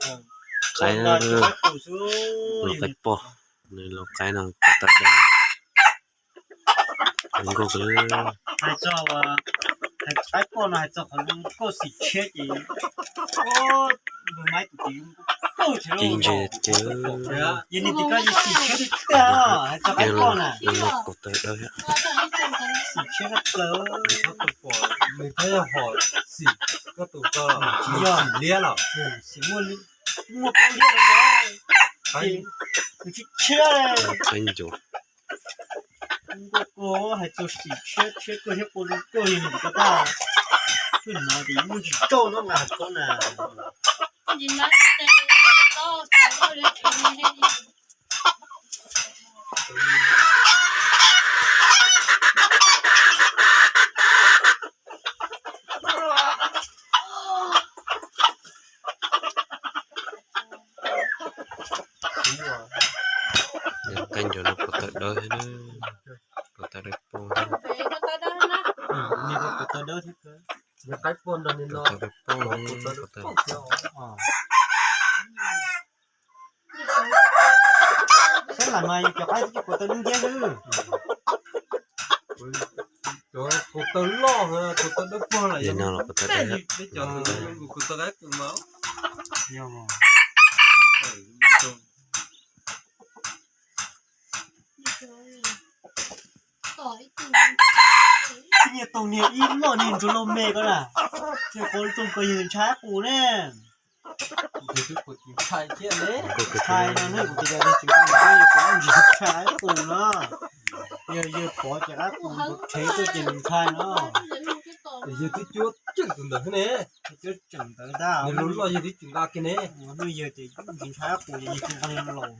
Qaib, los qaib poj, nws los qaib no pov tawm dawb. Nkauj kawg li. Hais txog, hais qaib poj no hais txog qhov nkauj xim tshiab ces, o, nws maiv tus tim nkauj ces, ces yog nws tim ko ces xim tshiab tiag tiag, hais txog qaib poj na. Pov tawm dawb, xim tshiab kawg. Nws thiaj yog hom xim, koj tus ko xim liab los xim muaj, muaj plaub liab los, nws tshiab tshiab. Nkauj kawg, hais txog xim tshiab tshiab kawg thiab poj zoo kawg li nws ko tag. Twb hnov tias muaj tsis tsaug no mas hais txog na. Qaib ncaws no pov tawm dawb thiab na, pov tawm dawb poj. Pov tawm dawb poj, pov tawm dawb poj. Saib lam mas yus cov qaib twb pov tawm dub nciab xwb. Cov pov tawm loj, pov tawm dawb pog lawm. Li no los pov tawm dawb. Peb cov tus kuv tau qaib qus mas. Yog mas. Nyias tau niag ib loj niag ntsuag loj me ko na. Ces qhov tsoom ko yawg ntshai qus ne. Ntshai no ne, kuv tias yog ntshai, yog kuv ntshai qus no. Yog yawg pov ces qaib qus rhev tuaj ces nws ntshai no. Yawg twb cuab tseem tus ntawd ne. Cuab tseem ntawd ntag. Nws lub loj yawg twb tseem nqa kiag ne. Hnub yawg ces ntshai qus ces yawg tsis nqa li laus.